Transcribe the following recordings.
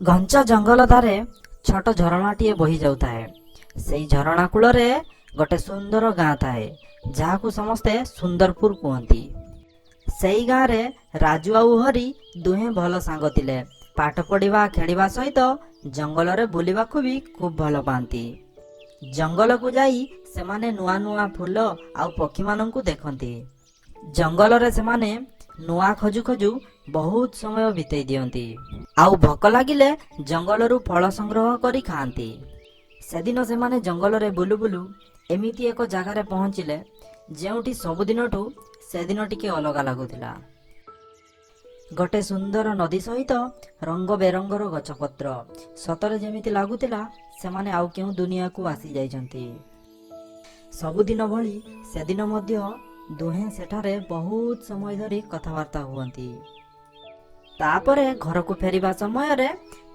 ଘଞ୍ଚ ଜଙ୍ଗଲ ଧାରେ ଛୋଟ ଝରଣାଟିଏ ବହି ଯାଉଥାଏ। ସେଇ ଝରଣା କୂଳରେ ଗୋଟେ ସୁନ୍ଦର ଗାଁ ଥାଏ, ଯାହାକୁ ସମସ୍ତେ ସୁନ୍ଦରପୁର କୁହନ୍ତି। ସେଇ ଗାଁରେ ରାଜୁ ଆଉ ହରି ଦୁହେଁ ଭଲ ସାଙ୍ଗ ଥିଲେ। ପାଠ ପଢ଼ିବା, ଖେଳିବା ସହିତ ଜଙ୍ଗଲରେ ବୁଲିବାକୁ ବି ଖୁବ୍ ଭଲ ପାଆନ୍ତି। ଜଙ୍ଗଲକୁ ଯାଇ ସେମାନେ ନୂଆ ନୂଆ ଫୁଲ ଆଉ ପକ୍ଷୀମାନଙ୍କୁ ଦେଖନ୍ତି। ଜଙ୍ଗଲରେ ସେମାନେ ନୂଆ ଖୋଜୁ ଖୋଜୁ ବହୁତ ସମୟ ବିତେଇ ଦିଅନ୍ତି, ଆଉ ଭୋକ ଲାଗିଲେ ଜଙ୍ଗଲରୁ ଫଳ ସଂଗ୍ରହ କରି ଖାଆନ୍ତି। ସେଦିନ ସେମାନେ ଜଙ୍ଗଲରେ ବୁଲୁ ବୁଲୁ ଏମିତି ଏକ ଜାଗାରେ ପହଞ୍ଚିଲେ, ଯେଉଁଠି ସବୁଦିନଠୁ ସେଦିନ ଟିକେ ଅଲଗା ଲାଗୁଥିଲା। ଗୋଟେ ସୁନ୍ଦର ନଦୀ ସହିତ ରଙ୍ଗ ବେରଙ୍ଗର ଗଛପତ୍ର। ସତରେ ଯେମିତି ଲାଗୁଥିଲା ସେମାନେ ଆଉ କେଉଁ ଦୁନିଆକୁ ଆସିଯାଇଛନ୍ତି। ସବୁଦିନ ଭଳି ସେଦିନ ମଧ୍ୟ ଦୁହେଁ ସେଠାରେ ବହୁତ ସମୟ ଧରି କଥାବାର୍ତ୍ତା ହୁଅନ୍ତି। ତାପରେ ଘରକୁ ଫେରିବା ସମୟରେ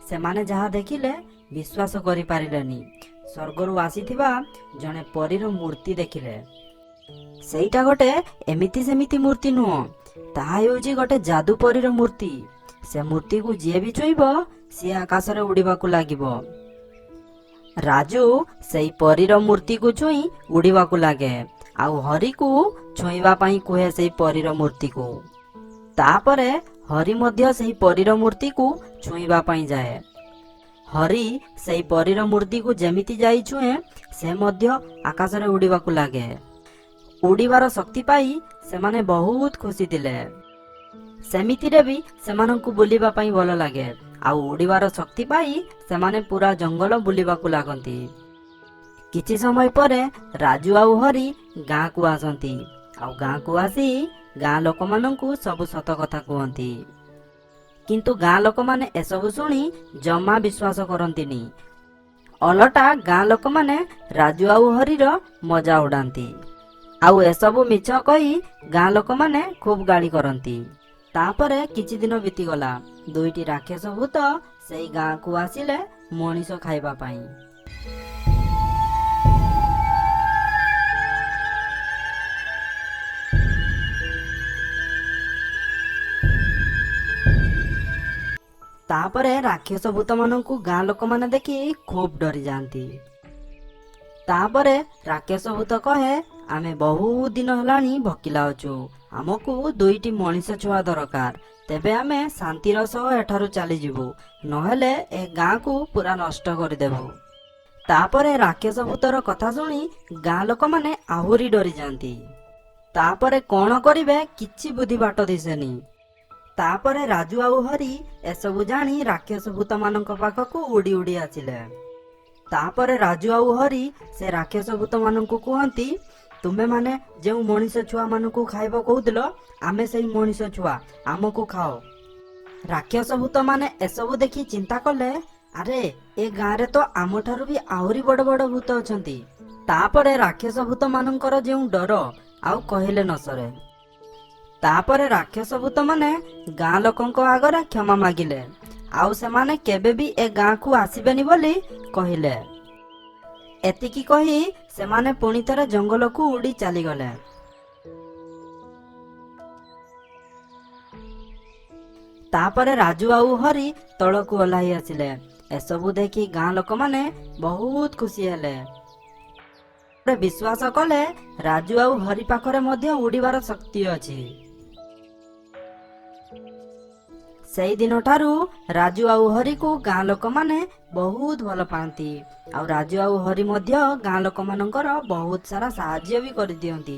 ସେମାନେ ଯାହା ଦେଖିଲେ ବିଶ୍ୱାସ କରିପାରିଲେନି। ସ୍ୱର୍ଗରୁ ଆସିଥିବା ଜଣେ ପରୀର ମୂର୍ତ୍ତି ଦେଖିଲେ। ସେଇଟା ଗୋଟେ ଏମିତି ସେମିତି ମୂର୍ତ୍ତି ନୁହଁ, ତାହା ହେଉଛି ଗୋଟେ ଯାଦୁ ପରୀର ମୂର୍ତ୍ତି। ସେ ମୂର୍ତ୍ତିକୁ ଯିଏ ବି ଛୁଇଁବ, ସିଏ ଆକାଶରେ ଉଡ଼ିବାକୁ ଲାଗିବ। ରାଜୁ ସେଇ ପରୀର ମୂର୍ତ୍ତିକୁ ଛୁଇଁ ଉଡ଼ିବାକୁ ଲାଗେ, ଆଉ ହରିକୁ ଛୁଇଁବା ପାଇଁ କୁହେ ସେଇ ପରୀର ମୂର୍ତ୍ତିକୁ। ତାପରେ ହରି ମଧ୍ୟ ସେଇ ପରୀର ମୂର୍ତ୍ତିକୁ ଛୁଇଁବା ପାଇଁ ଯାଏ। ହରି ସେଇ ପରୀର ମୂର୍ତ୍ତିକୁ ଯେମିତି ଯାଇ ଛୁଏଁ, ସେ ମଧ୍ୟ ଆକାଶରେ ଉଡ଼ିବାକୁ ଲାଗେ। ଉଡ଼ିବାର ଶକ୍ତି ପାଇ ସେମାନେ ବହୁତ ଖୁସି ଥିଲେ। ସେମିତିରେ ବି ସେମାନଙ୍କୁ ବୁଲିବା ପାଇଁ ଭଲ ଲାଗେ, ଆଉ ଉଡ଼ିବାର ଶକ୍ତି ପାଇ ସେମାନେ ପୁରା ଜଙ୍ଗଲ ବୁଲିବାକୁ ଲାଗନ୍ତି। କିଛି ସମୟ ପରେ ରାଜୁ ଆଉ ହରି ଗାଁକୁ ଆସନ୍ତି, ଆଉ ଗାଁକୁ ଆସି ଗାଁ ଲୋକମାନଙ୍କୁ ସବୁ ସତ କଥା କୁହନ୍ତି। କିନ୍ତୁ ଗାଁ ଲୋକମାନେ ଏସବୁ ଶୁଣି ଜମା ବିଶ୍ୱାସ କରନ୍ତିନି। ଓଲଟା ଗାଁ ଲୋକମାନେ ରାଜୁ ଆଉ ହରିର ମଜା ଉଡ଼ାନ୍ତି, ଆଉ ଏସବୁ ମିଛ କହି ଗାଁ ଲୋକମାନେ ଖୁବ୍ ଗାଳି କରନ୍ତି। ତାପରେ କିଛି ଦିନ ବିତିଗଲା। ଦୁଇଟି ରାକ୍ଷସ ଭୂତ ସେଇ ଗାଁକୁ ଆସିଲେ ମଣିଷ ଖାଇବା ପାଇଁ। ତାପରେ ରାକ୍ଷସ ଭୂତମାନଙ୍କୁ ଗାଁ ଲୋକମାନେ ଦେଖି ଖୁବ୍ ଡରିଯାଆନ୍ତି। ତାପରେ ରାକ୍ଷସ ଭୂତ କହେ, ଆମେ ବହୁତ ଦିନ ହେଲାଣି ଭୋକିଲା ଅଛୁ, ଆମକୁ ଦୁଇଟି ମଣିଷ ଛୁଆ ଦରକାର, ତେବେ ଆମେ ଶାନ୍ତିର ସହ ଏଠାରୁ ଚାଲିଯିବୁ, ନହେଲେ ଏ ଗାଁକୁ ପୁରା ନଷ୍ଟ କରିଦେବୁ। ତାପରେ ରାକ୍ଷସ ଭୂତର କଥା ଶୁଣି ଗାଁ ଲୋକମାନେ ଆହୁରି ଡରିଯାଆନ୍ତି। ତାପରେ କଣ କରିବେ କିଛି ବୁଦ୍ଧି ବାଟ ଦିଶେନି। ତାପରେ ରାଜୁ ଆଉ ହରି ଏସବୁ ଜାଣି ରାକ୍ଷସ ଭୂତମାନଙ୍କ ପାଖକୁ ଉଡ଼ି ଉଡ଼ି ଆସିଲେ। ତାପରେ ରାଜୁ ଆଉ ହରି ସେ ରାକ୍ଷସ ଭୂତମାନଙ୍କୁ କୁହନ୍ତି, ତୁମେମାନେ ଯେଉଁ ମଣିଷ ଛୁଆମାନଙ୍କୁ ଖାଇବ କହୁଥିଲ, ଆମେ ସେଇ ମଣିଷ ଛୁଆ, ଆମକୁ ଖାଅ। ରାକ୍ଷସ ଭୂତମାନେ ଏସବୁ ଦେଖି ଚିନ୍ତା କଲେ, ଆରେ ଏ ଗାଁରେ ତ ଆମଠାରୁ ବି ଆହୁରି ବଡ଼ ବଡ଼ ଭୂତ ଅଛନ୍ତି। ତାପରେ ରାକ୍ଷସ ଭୂତମାନଙ୍କର ଯେଉଁ ଡର ଆଉ କହିଲେ ନ ସରେ। ତାପରେ ରାକ୍ଷସ ଭୂତମାନେ ଗାଁ ଲୋକଙ୍କ ଆଗରେ କ୍ଷମା ମାଗିଲେ, ଆଉ ସେମାନେ କେବେ ବି ଏ ଗାଁକୁ ଆସିବେନି ବୋଲି କହିଲେ। ଏତିକି କହି ସେମାନେ ପୁଣି ଥରେ ଜଙ୍ଗଲକୁ ଉଡ଼ି ଚାଲିଗଲେ। ତାପରେ ରାଜୁ ଆଉ ହରି ତଳକୁ ଓହ୍ଲାଇ ଆସିଲେ। ଏସବୁ ଦେଖି ଗାଁ ଲୋକମାନେ ବହୁତ ଖୁସି ହେଲେ, ବିଶ୍ୱାସ କଲେ ରାଜୁ ଆଉ ହରି ପାଖରେ ମଧ୍ୟ ଉଡ଼ିବାର ଶକ୍ତି ଅଛି। ସେଇଦିନଠାରୁ ରାଜୁ ଆଉ ହରିକୁ ଗାଁ ଲୋକମାନେ ବହୁତ ଭଲ ପାଆନ୍ତି, ଆଉ ରାଜୁ ଆଉ ହରି ମଧ୍ୟ ଗାଁ ଲୋକମାନଙ୍କର ବହୁତ ସାରା ସାହାଯ୍ୟ ବି କରିଦିଅନ୍ତି।